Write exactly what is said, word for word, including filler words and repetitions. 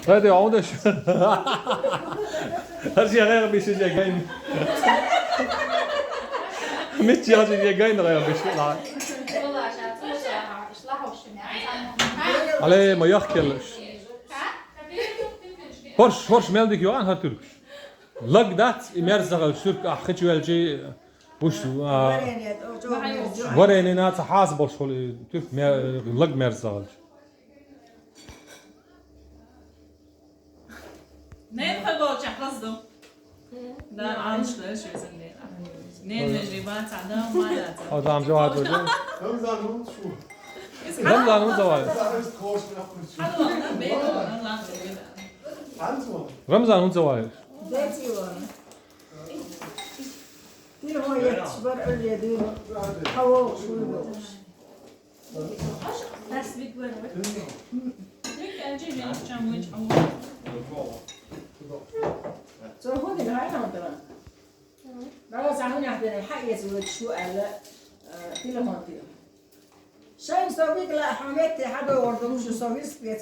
Hadi, on da şu. Her şey ayak bir şey gayın. Mit ya şey gayın ayak bir şey. Aley, ma yahkelmiş. Horş, horş meldik yo an her türküş. Lagdat, i merzagal türk, ah, hiç velci, buş, ah, vareni na ta has bol şol, türk, me-, lag merzagal. Neyim ha bolacak kızım? Da alışlar şu sen de. Ne tecrübe adam var da. Adam cevap hocam. Ramazan'ın şu. Ramazan'ın cevabı. Hadi oğlum, ben oğlum, lan söyle. Ramazan'ın cevabı. Telefon yetişip var, öyle diyor. Hava hoş, buyur. Ters bir böyle. Tek önce benim canımı çabuk. Sonra hadi hayır oldu. Baba, sen ne yaptın? Hayır, şu elle, e, telefon diyor. Sen soğuk la Ahmet, hadi orada şu soğuk bir